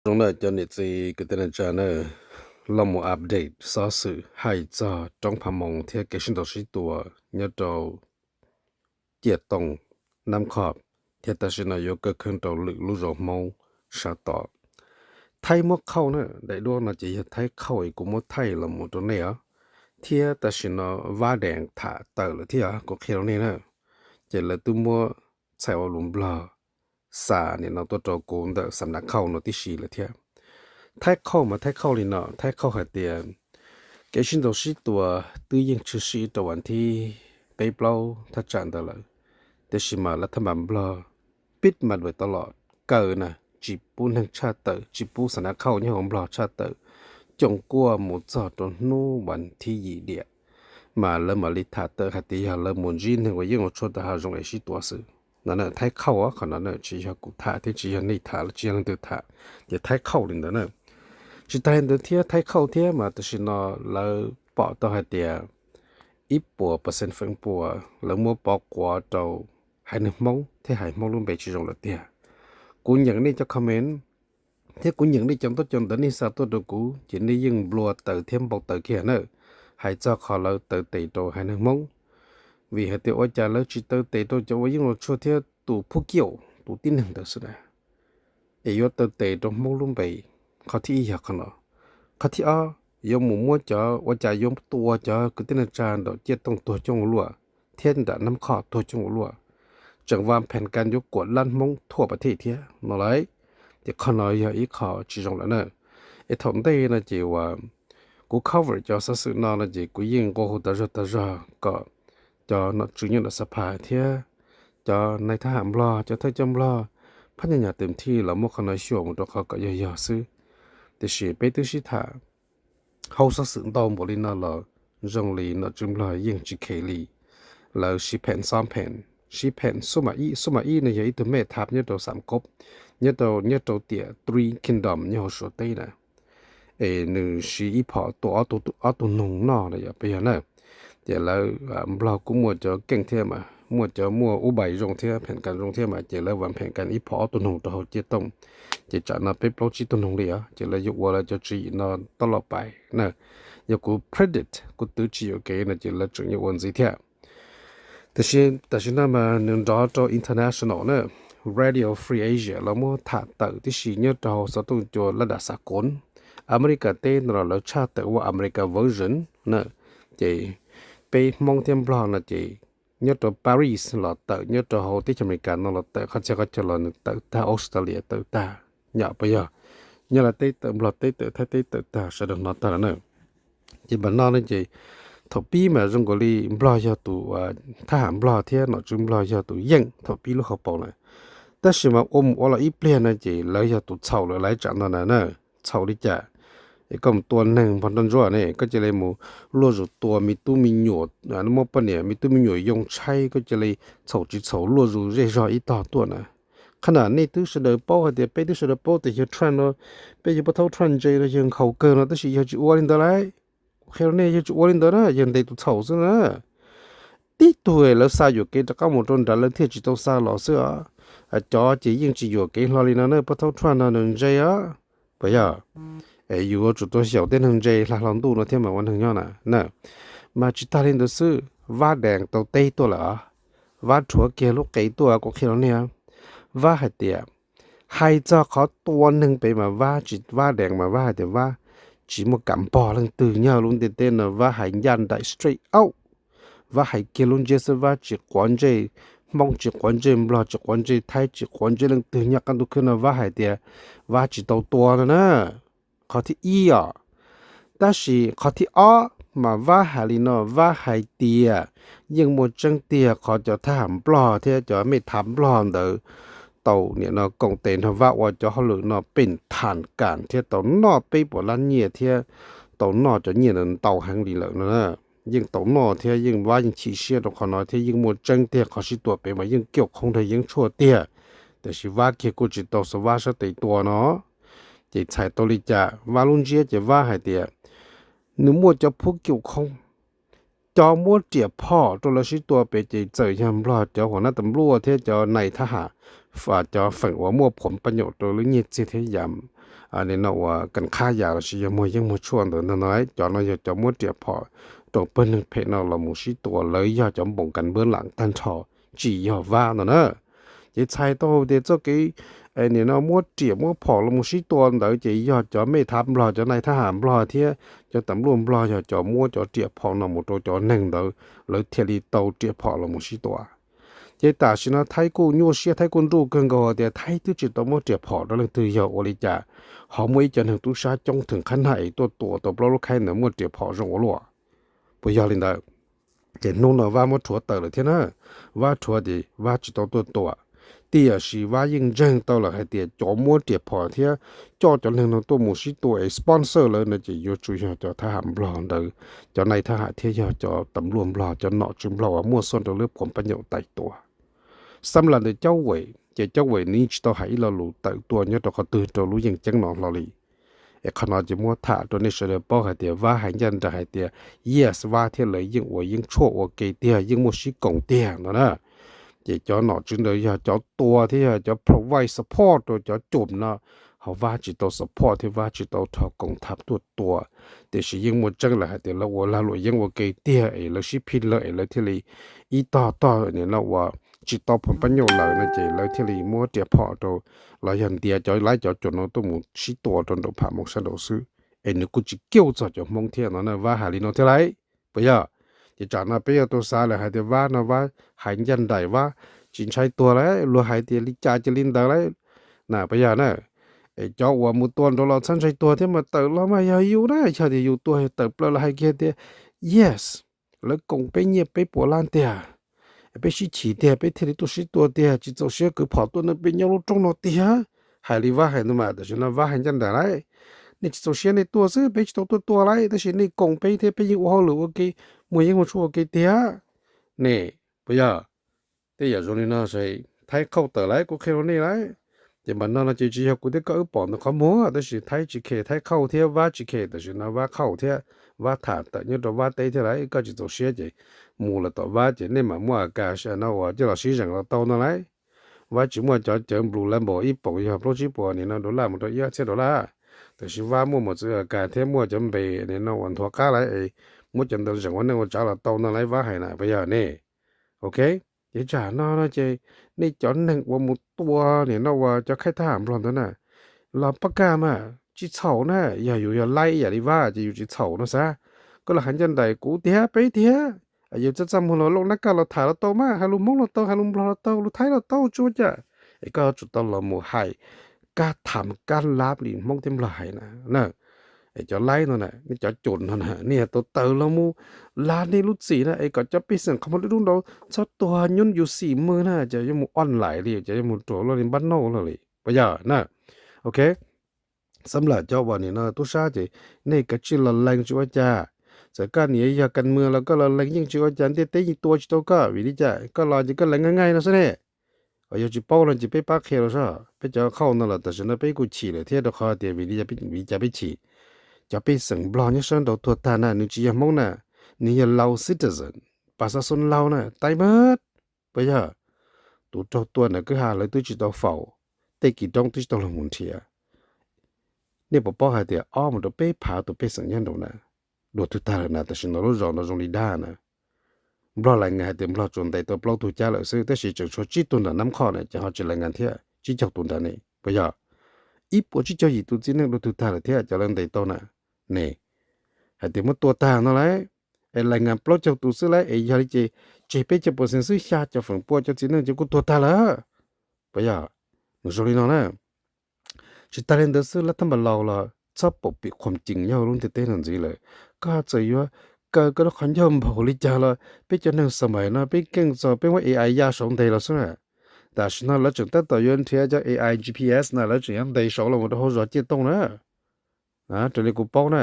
Zoo na cov niam txiv kwv tij neej tsa na, los mus update xov xwm hais txog roob Pha Moos thiab kev sib ntaus sib tua nyob rau Ciaj Tooj, Nab Khoj, thiab tam sim no yuav kaw kheeb rau lwm lub zos Hmoob sab tod. Thaib muab qhauj na, daim duab no ces yog Thaib qhauj es kuv muab thaij los mus rau nej os, thiab tam sim no Vab Dees tham tawm lawm thiab kuv qhia rau nej na. Ces lawv twb muab txhais ua lus Nplog xa nim no tuaj rau kuv ntawm xam nav qhauj no tib si lawm thiab. Thaib qhauj mas Thaib qhauj li no, Thaib qhauj hais tias kev sib ntaus sib tua twb yeej tshwm sim rau vas thib peb plaub thaj tsam ntawd lawm, tiam sis mas lawv thaj npas Nplog pib mas dua tau los kaw na, tsis pub neeg tshaj tawm, tsis pub xam nav qhauj nyob hauv Nplog tshaj tawm, coom kuaj mus txog rau hnub vas thib yim diam, mas lawv mam li tham tawm hais tias yog lawv mus ntsib neeg uas yeej ua tshuaj tawm hav zoov es sib tua xwb no. Thaib qhauj qhov no tsis yog kuv tham thiab tsis yog nej tham, tsis yog leej twg tham, ces Thaib qhauj li ntawd na. Tsis tas li ntawd thiab, Thaib qhauj thiab mas tam sim no lawv pom tau hais tias ib puas percent feem pua lawv muab pov quav rau haiv neeg Hmoob thiab hais Hmoob lub npe tsis zoo lawm tiag. Kuv nyeem nej cov comment thiab kuv nyeem nej cov ntaub cov ntawv nej xa tuaj rau kuv ces nej yeej nplua taws thiab npau taws kiag na, hais txog qhov lawv taw tes rau haiv neeg Hmoob. Vim hais tias ua cas lawv tsis taw tes rau cov uas yeej ua tshuaj thiab tus Phub Kiaum tus tib neeg ntawd xwb na, es yuav taw tes rau Hmoob lub npe? Qhov thib ib yog qhov no. Qhov thib ob, yuav mus muab cov, ua cas yuav tua cov kwv tij neej tsa nram Ciaj Tooj tuag coob ua luaj thiab nram Nab Khoj tuag coob ua luaj, tseem vas phees kas yuav kuam lab Hmoob thuaj pas thej thiab no lauj. Ces qhov no yog ib qho tsis zoo lawm na. Es thaum ntej no ces uas kuv cover cov xov xwm no no ces kuv yeej nqua hu tas zog tas zog kom cov nom tswv nyob nram Xab Phas thiab cov nais thab ham Nplog, cov thawj coj Nplog phab nyas nyas tes thij los muab qhov no xyuas mus rau qhov kom yog yog xwb. Tiam sis peb twb sib tham hauv xov xwm ntau npaum li no los zoo li nom tswv Nplog yeej tsis kheev li. Lawv sib pheem xob pheem, sib pheem xub mas ib, xub mas ib no yog ib tug mej thab nyob rau Xam Kob, nyob rau, nyob rau tiam Three Kingdom nyob hauv Suav teb na. Es nws siv ib phom tua ob tug noog noj na yom, peb yog na. Ces lawv, Nplog kuj muaj cov keej thiab mas, muaj cov muaj ub npais zoo thiab pheem kas zoo thiab mas, ces lawv vas pheem kas ib phom ob tug noog rau hauv Ciaj Tooj. Ces tsam no peb plaub tsib tug noog li os, ces lawv yuav ua lawv cov tswv yim no tau los pais na. Yog kuv predict, kuv twv tsis yuam kev no ces lawv tseem yuav ua ntxiv thiab. Tiam sis tam sim no mas nws nrov rau international na, Radio Free Asia los muab tham tawm tib si nyob rau hauv xov tooj cua lab dam xa koov. Amelikas teb no los lawv tshaj tawm ua America version na. Ces peb Hmoob thiab Nplog no ces nyob rau Paris los tawm, nyob rau hauv teb chaws Amelikas no los tawm, qhov txhia qhov chaw los nws tawm tag, Australia tawm tag, nyom puas yog? Nyab Laj teb tawm, Nplog teb tawm, Thaib teb tawm tag, sawv daws hnov tag lawm na. Ces npam no ne ces thaum pib mas zoo nkaus li Nplog yog tus, thab ham Nplog thiab nom tswv Nplog yog tus yeej thaum pib lub hauv paus na. Tab sis mas ua mus ua los ib pliag no ces lawv yog tus txhaum lawm laiv tsam no na na. Txhaum li cas? Es koj mus tua neeg npog nroj ntsuab ne, koj cia li mus luaj zus tua me tub me nyuam, muab poj niam me tub me nyuam yoo tshaib, koj cia li txhaum tsis txhaum luaj zus zej zog ib tog tuaj na. Qhov no nej twb sawv daws paub hais tias, peb twb sawv daws paub tias yawg Trump no, peb yawg pab thaub Trump ntse no yawg nkhaus kawg no, tab sis yawg tsis ua li ntawd lauj. Kuv qhia rau nej, yawg tsis ua li ntawd na, yawg ntes tus txhaum xwb na. Tib tug lawv xa yuam kev rov qab mus rau nrad lawv thiaj tsis tau xa los xwb os. Cov ces yeej tsis yuam kev hlo li no na, pab thaub Trump no nws ntse os. Puas yog? Es yus yuav tsum tau xyaum tej neeg ntse hla hlo ntuj no thiab mas ua neeg nyob na na. Mas tsis tag li ntawd xwb, Vab Dees tau teb tuaj lawm os. Vab rhuav kiag lub qe tuaj, kuv qhia rau nej. Vab hais tias, hais txog qhov tua neeg pem mas Vab tsis, Vab Dees mas Vab hais tias Vab tsis muaj kam npog leej twg nyob lub ntiaj teb no, Vab hais ncaj nraim straight out. Vab hais kiag lub ntsiab xwb, Vab tsis quav ntsej Hmoob, tsis quav ntsej Nplog, tsis quav ntsej Thaib, tsis quav ntsej leej twg nyob qab ntuj khwb no, Vab hais tias Vab tsis tau tua no na. Qhov thib ib os. Tab sis qhov thib ob mas Vab hais li no, Vab hais tias yeej muaj tseeb tiag qhov cov thab ham Nplog thiab cov mej thav Nplog ntawd tau nim no koom tes nrog Vab ua cov hauj lwm no pem tham kas thiab tau noj peb puas lab nyiaj thiab tau noj cov nyiaj ntau heev li lawm no na. Yeej tau noj thiab yeej Vab yeej chim siab rau qhov no thiab yeej muaj tseeb tiag qhov sib tua pem mas yeej kium khoob nrog yeeb tshuaj tiag. Tiam sis Vab kiag kuj tsis tau xa Vab sab tes tua no. Ces txhais tau li cas? Vab lub ntsiab ces Vab hais tias nws muaj cov phub kium khoob, cov muab riam phom rau lawv sib tua pem ces txawm yog Nplog cov huam nab tas npluaj thiab cov nais thab ham, cov feem uas muaj phuam paj nyaum rau lub nyiaj txiag thiab yam nim no uas kas qhab yas los sis yog muag yeeb muag tshuaj ntawd no no, cov no yog cov muab riam phom rau pawg neeg phem no los mus sib tua, lawv yog cov npoom kas npab lam tag nrho, tsis yog Vab no na. Ces txhais tau tias txoj kev nim no muab riam muab phom los mus sib tua ntawd ces yog cov mej thav Nplog, cov nais thab ham Nplog thiab cov tam luaj Nplog yog cov muab cov riam phom no mus rau cov neeg ntawd, lawv thiaj li tau riam phom los mus sib tua. Ces tam sim no Thaib kuj nyuaj siab, Thaib kuj nruj kawg nkaus tias Thaib twb tsis tau muab riam phom rau leej twg, yog ua li cas ho muaj ib co neeg tub sab coob theem qhab nag es tuaj tua tau plaub lub khaib ntawd muaj riam phom zoo ua luaj. Puas yog li ntawd? Ces hnub no Vab muab rhuav tawm lawm thiab na. Vab rhuav ces Vab tsis tau tuaj tua, tiam sis Vab yeej ntseeg tau lawm hais tias cov muab riam phom thiab coj cov neeg no tuaj mus sib tua es sponsor lawv no ces yuav tsum yog cov thab ham Nplog ntawd, cov nais thab ham thiab yog cov tam luaj Nplog, cov nom tswv Nplog uas muaj xoj rau lub phuam pab nyaum tais tua. Xam las ntawm Cauj Vem ces Cauj Vem nws yeej tsis tau hais ib lo lus tawm tuaj nyob rau qhov twg rau lub yeeb ceeb no hlo li. Es qhov no ces muab tham rau nej sawv daws paub hais tias Vab hais ncaj nraim hais tias yes, Vab thiab lawv yeej ua yeeb tshuaj ua ke tiag, yeej muaj sib koom tiag no na. Ces cov nom tswv ntawd yog cov tua thiab yog cov provide support rau cov cub no, ho Vab tsis tau support thiab Vab tsis tau rho koom tham tuaj tua. Tiam sis yeej muaj tseeb lawm hais tias lawv ua lag luam yeeb ua ke tiag es lawv sib phij lawm es lawv thiaj li ib tog tog nim no uas tsis tau phuam pab nyaum lawm no ces lawv thiaj li muab riam phom rau los yog ntiav cov laib cov cub no tuaj mus sib tua rau nraum pham Hmoob sab nraud xwb. Es nws kuj tsis kiuj txog cov Hmoob thiab no na, Vab hais li no thiab lauj. Puas yog? Ces tsam no peb yuav tau xav lawm hais tias Vab no Vab hais ncaj nraim, Vab tsis ntshai tuag lauj, luag hais tias li cas cia li ntawd lauj na, puas yog na? Es cov uas mus tua nraud los txhob ntshai tuag thiab mas tawm los mas yog yus na, yog tias yus tuag tawm plaws los hais kiag tias yes, lawv koom peb nyiaj peb puas lab tiag, peb sib chim tiag peb thiaj li tuaj sib tua tiag, tsis txaus siab kwv phom tuaj nrog peb nyob lub roob no tiag. Hais li Vab hais ntawd mas tam sim no Vab hais ncaj nraim lauj. Nej tsis txaus siab nej tuaj xwb, peb tsis tau tuaj tua lauj, tab sis nej koom peb thiab peb yeej ua hauj lwm ua ke, muag yeeb muag tshuaj ua ke tiag ne, puas yog? Tej yam zoo li no ces Thaib qhauj tawm lauj, kuv qhia rau nej lauj. Ces npaum no no ces tsis yog kuv thiab koj wb pom ntawm qhov muag, tab sis Thaib tsis khe, Thaib qhauj thiab Vab tsis khe, tam sim no Vab qhauj thiab Vab tham tawm nyob rau Vab teb thiab lauj. Koj tsis txaus siab ces mus lawm tom Vab ces nej mam muaj a kas no uas coj los sib zeem los tau no lauj. Vab tsis muaj cov cawv Blue Label ib poom yog plaub tsib puas nim no dollar mus rau ib ob txhiab dollar, tiam sis Vab muaj mos txwv a kas thiab muaj cov npe nim no uas nthuav qab lauj es muab cov ntawd zeem ua neej ua tsav los tau no lauj, Vab hais na, puas yog ne? Ok, ces tsam no no ces nej cov neeg uas mus tua nim no uas cov khaib thab ham Nplog ntawd na, los pab kaj mas tsis txhaum na, yog yus yog laib ib yam li Vab ces yus tsis txhaum no xav. Koj los hais ncaj nraim kuv tiag peb tiag, yus txaj txaj muag los Looj Nab Kaj los tham los tau mas, hais lus Hmoob los tau, hais lus Nplog los tau, lus Thaib los tau, tsis ua cas. Es koj yuav tsum tau los mus hais kab tham kab lab li Hmoob thiab Nplog hais na. Es cov laib no na, nej cov cub no na, nej yog tau tawm los mus lav nej lub txim na, es kom cov pej xeem qhov muag dub dub nraud txhob tuag nyob yus xim mws na, ces yuav mus online li, ces yuav mus ruam luaj li npab nauj luaj li, puas yog na? Ok, xam las cov uas nim no tub sab ces nej kav tsij los lees tsis ua cas. Txawm koj nim yog kas mws los koj los lees yeej tsis ua cas, ntiaj teb yeej tua tsis tau koj, vim li cas koj los ces koj lees nqaij nqaij no xwb ne. Yog tsis paub no ces peb pab qhia rau soj, peb cov qhauj no los tam sim no peb kuj chim lawm thiab, rau qhov tias vim li cas peb chim? Cov pej xeem Nplog nyob sab nraud tuag tag na, nws tsis yog Hmoob na, nws yog Lao citizen, pas xav xoo Lao na, tais mas, puas yog? Tus raug tua ntawm kwj ha lawv twb tsis tau faus, tej kis roob twb tsis tau los mus nrhiav. Nej puas paub hais tias ob mus rau peb phav tus pej xeem nyob nraud na, dua twg tag lawm na, tam sim no lub zos no zoo li dab na. Nplog lais ngas hais tias Nplog tsuas ntes tau plaub tug cab lawm xwb, tab sis tseem tshuav tsib tug nram Nab Qhoj na, ces ho tsis lais ngas thiab, tsib caug tus nrad ne, puas yog? Ib puas tsib caug yim tus txiv neej dua twg tag lawm thiab cov lawv ntes tau na, ne? Hais tias muab tua tag no lauj, es lais ngas plaub caug tus xwb lauj, es yog li ces tseg peb caug pua xees xwb, xya caum feem pua cov txiv neej ces kuj tuag tag lawm, puas yog? Nws zoo li no na. Tsis tas li ntawd xwb, lab thab npas laus los txhob pom pim qhuam cees nyob hauv lub ntiaj teb no ntxiv lawm. Koj txawm yuav kaw koj lub qhov ncauj npaum li cas los peb cov neeg xas mais no peb keej txaus peb muab A I ya saud ntes los xwb na. Tam sim no lawv tseem tab tom yuav nrhiav cov A I G P S na, lawv tseem yuav ntes saud los mus rau hauv zos ciaj tooj na. Raws li kuv paub na,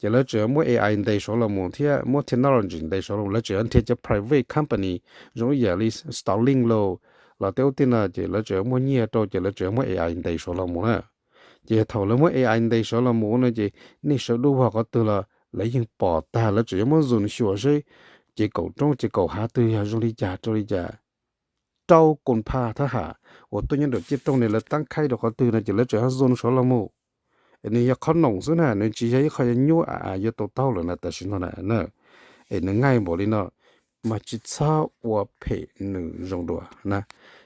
ces lawv tseem yuav muab A I ntes saud los mus thiab muab technology ntes saud los mus, lawv tseem yuav nrhiav cov private company zoo ib yam li Starlink los, los tej ub tej no ces lawv tseem yuav muaj nyiaj rau ces lawv tseem yuav muab A I ntes saud los mus na. Ces yog thaum lawv muab A I ntes saud los mus no ces nej sawv dub vog qhov twg los lawv yeej pom tag, lawv tseem yuav muab zoom xyuas seb ces kaum roob ces kaum hav twg yog zoo li cas rau li cas. Rau koom phaj thab ham uas tuaj nyob nraum ciaj tooj ne lawv tab khaib rau qhov twg no ces lawv tseem yuav zoom saud los mus. Nws yog qhov noom xwb na, nws tsis yog ib qho nyuaj a yuav tau taub lawm na tam sim no na. Es nws ngaij npaum li no, mas tsis txhob ua phem nws zoo dua na.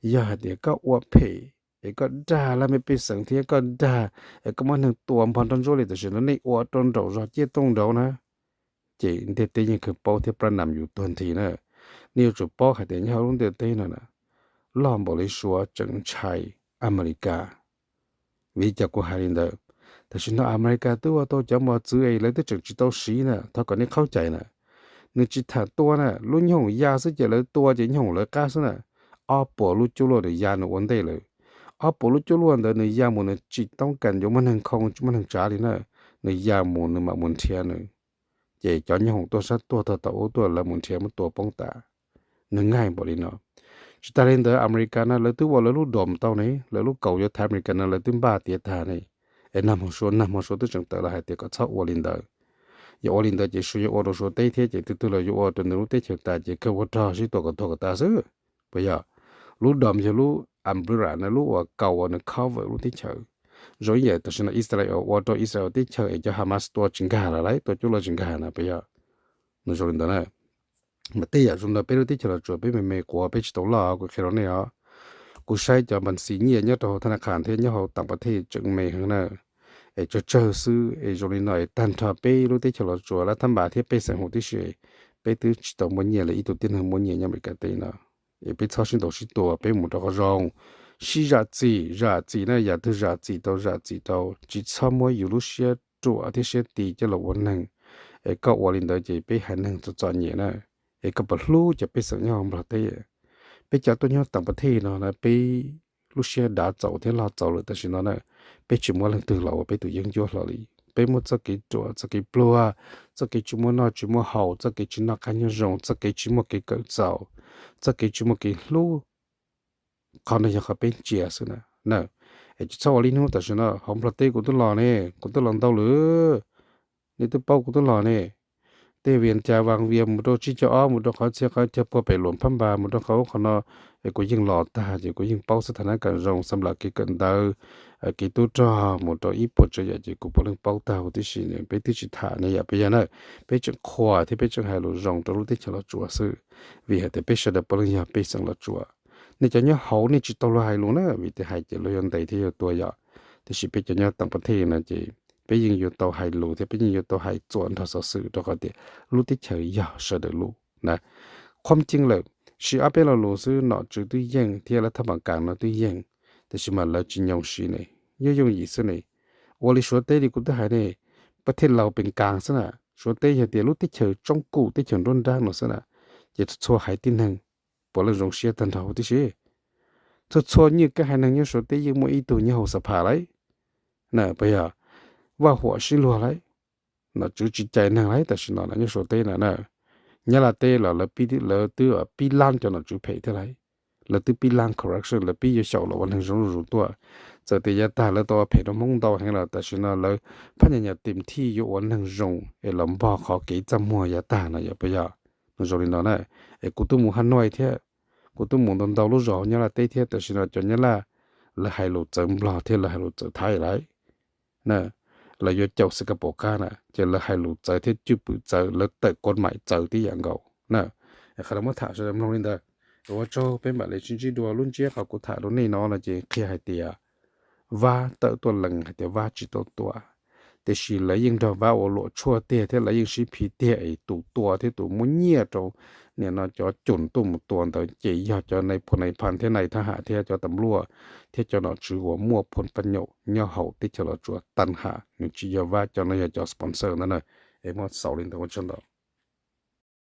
Yog hais tias koj ua phem es koj dag laj mej pej xeem thiab koj dag es koj muab neeg tua npog nroj ntsuab li tam sim no nej ua rau nraum zog ciaj tooj nraud na, ces ntiaj teb yeej kawg paub thiab plab nam yus tuag nthi na. Nej yuav tsum paub hais tias nyob hauv lub ntiaj teb no na, loj npaum li Suav tseem ntshai Amelikas. Vim li cas kuv hais li ntawd? Tam sim no Amelikas twb ua tau cov mos txwv es lawv twb tseem tsis tau siv na, thov kom nej qhaub cai na. Nws tsis tham tua na, lub nyooj hoom ya xwb ces lawv tua ces nyooj hoom lawv qab xwb na. Ob puas lub cuaj luaj nws ya nws ua ntej lawm. Ob puas lub cuaj luaj ntawd nws ya mus nws tsis toob kas yuav muaj neeg khoo tsis muaj neeg tsav li na, nws ya mus nws mam mus nrhiav nws. Ces cov nyooj hoom tuaj sab tuaj tog tom ub tuaj lawv mus nrhiav muab tua poob tas. Nws ngaij npaum li no. Tsis tas li ntawd Amelikas no lawv twb ua lawv lub dom tau ne, lawv lub kaus yuav thaiv Amelikas no lawv twb npaj tiav tag ne. Es nag hmo Suav, nag hmo Suav twb tseem tawm los hais tias kom txhob ua li ntawd. Yog ua li ntawd ces Suav yuav ua rau Suav teb thiab ces twg twg los yuav ua rau nws lub teb chaws tas ces kawg ua rog sib tua kom tuag kom tas xwb. Puas yog? Lub dom yog lub umbrella na, lub uas kaus uas nws cover lub teb chaws. Zoo ib yam tam sim no Israel ua rau Israel teb chaws es cov Hamas tua tsis nkag lawm lauj, tua cuaj luaj tsis nkag na puas yog? Nws zoo li ntawd na. Mas tej yam zoo ntawd peb lub teb chaws Los Tsuas peb me me quav peb tsis tau loj, kuv qhia rau nej os. Kuv saib cov npas xis nyiaj nyob rau hauv thab na qhas thiab nyob hauv tam pas thej tseem me heev na. Es tsawg tsawg xwb es zoo li no es tag nrho peb lub teb chaws Los Tsuas lab thab npas thiab pej xeem huv tib si, peb twb tsis tau muaj nyiaj li ib tug tib neeg muaj nyiaj nyob Amelikas teb no. Es peb txhob sib ntaus sib tua, peb mus rau qhov zoo, sib zam txim, zam txim na, yam twg zam txim tau zam txim rau, tsis txhob muab yus lub siab ruam thiab siab ti coj los ua neeg. Es koj ua li ntawd ces peb haiv neeg txom txom nyem na. Es koj puas hlub cov pej xeem nyob hauv Nplog teb? Peb cov tuaj nyob tam pas thej no na peb lub siab dav txaus thiab loj txaus lawm tam sim no na, peb tsis muab leej twg los ua peb tus yeeb ncuab hlo li. Peb muaj txoj kev ruam, txoj kev pluag, txoj kev tsis muaj noj tsis muaj haus, txoj kev tsis noj qab nyob zoo, txoj kev tsis muaj kev kawm txaus, txoj kev tsis muaj kev hlub. Qhov no yog qhov peb ntsia xwb na. Es tsis txhob ua li hnub tam sim no hauv Nplog teb kuv twb los ne, kuv twb los ntau lawm, nej twb paub kuv twb los ne. Tej Vias Cas Vas Vias mus rau tsib caug ob mus rau qhov txhia qhov chaw puag pem Luam Phab Npas mus rau qhov ub qhov no, es kuv yeej los tag ces kuv yeej paub xwb tha nab kam zoo xam lam kev kawm ntawv, kev tub rog mus rau ib puas tsav yam ces kuv puav leej paub tag huv tib si. Peb twb tsis tham ne yam peb yog na, peb tseem qhuas thiab peb tseem hais lus zoo rau lub teb chaws Los Tsuas xwb, vim hais tias peb sawv daws puav leej yog pej xeem Los Tsuas. Nej cov nyob hauv nej tsis tau luag hais lus na, vim tias hais ces luag yuav ntes thiab yuav tua yom. Tiam sis peb cov nyob tam pas thej no ces peb yeej yuav tau hais lus thiab peb yeej yuav tau hais txuas nrog xov xwm rau qhov tias lub teb chaws yog sawv daws lub na. Qhuab ceeb lawm, siv ob peb lo lus xwb nom tswv twb yeej thiab lawv thaj npas kas no twb yeej, tiam sis mas lawv tsis nyoo siv ne, yooj yooj yim xwb ne. Ua li Suav teb li kuv twb hais ne, pas thej laus pes kas xwb na, Suav teb yog tias lub teb chaws tsoob kuj teb chaws nruab nrab no xwb na, ces txhua haiv tib neeg puav leej zoo siab tag nrho huv tib si. Txhua txhua nyiaj kab haiv neeg nyob Suav teb yeej muaj ib tug nyob hauv xab phas lauj, na puas yog? Vaj huam sib luag lauj, nom tswv tsis cais neeg lauj tam sim no nyob Suav teb na na. Nyab Laj teb los lawv twb pib lab cov nom tswv phem thiab lauj, lawv twb pib lab corruption, lawv pib yuav xyaum los ua neeg zoo zuj zus tuaj. Txawm tias yav tag lawv tau ua phem rau Hmoob ntau heev los tam sim no lawv phab nyas nyas tim thij yuav ua neeg zoo es los npog qhov kev txaj muag yav tag no yog puas yog? Nws zoo li no na, es kuv twb mus Hanoi thiab, kuv twb mus ntau ntau lub zos hauv Nyab Laj teb thiab tam sim no cov Nyab Laj lawv hais lus txawv Nplog thiab lawv hais lus txawv Thaib lauj. Na, lawv yuav caum Singapore qab na ces lawv hais lus txawv thiab cwj pwm txawv, lawv tawm kod maim txawv tib yam nkaus na. Qhov no muab tham sawv daws mloog li ntawd. Ua tsaug, peb mam li sib ntsib dua. Lub ntsiab qhov kuv tham rau nej no no ces qhia hais tias Vab tawm tuaj lees hais tias Vab tsis tau tua, tiam sis lawv yeej nrog Vab ua luam tshuaj tiag thiab lawv yeej sib phiv tiag es tus tua thiab tus muab nyiaj rau nim no cov cum tuaj mus tua ntawd ces yog cov nais phoo nais phas thiab nais thab ham thiab cov tam luaj thiab cov nom tswv uas muaj phoo paj nyaum nyob hauv teb chaws Los Tsuas tag ham, nws tsis yog Vab, cov no yog cov sponsor ntawd na. Es muab xaus li ntawd ua tsaug ntau.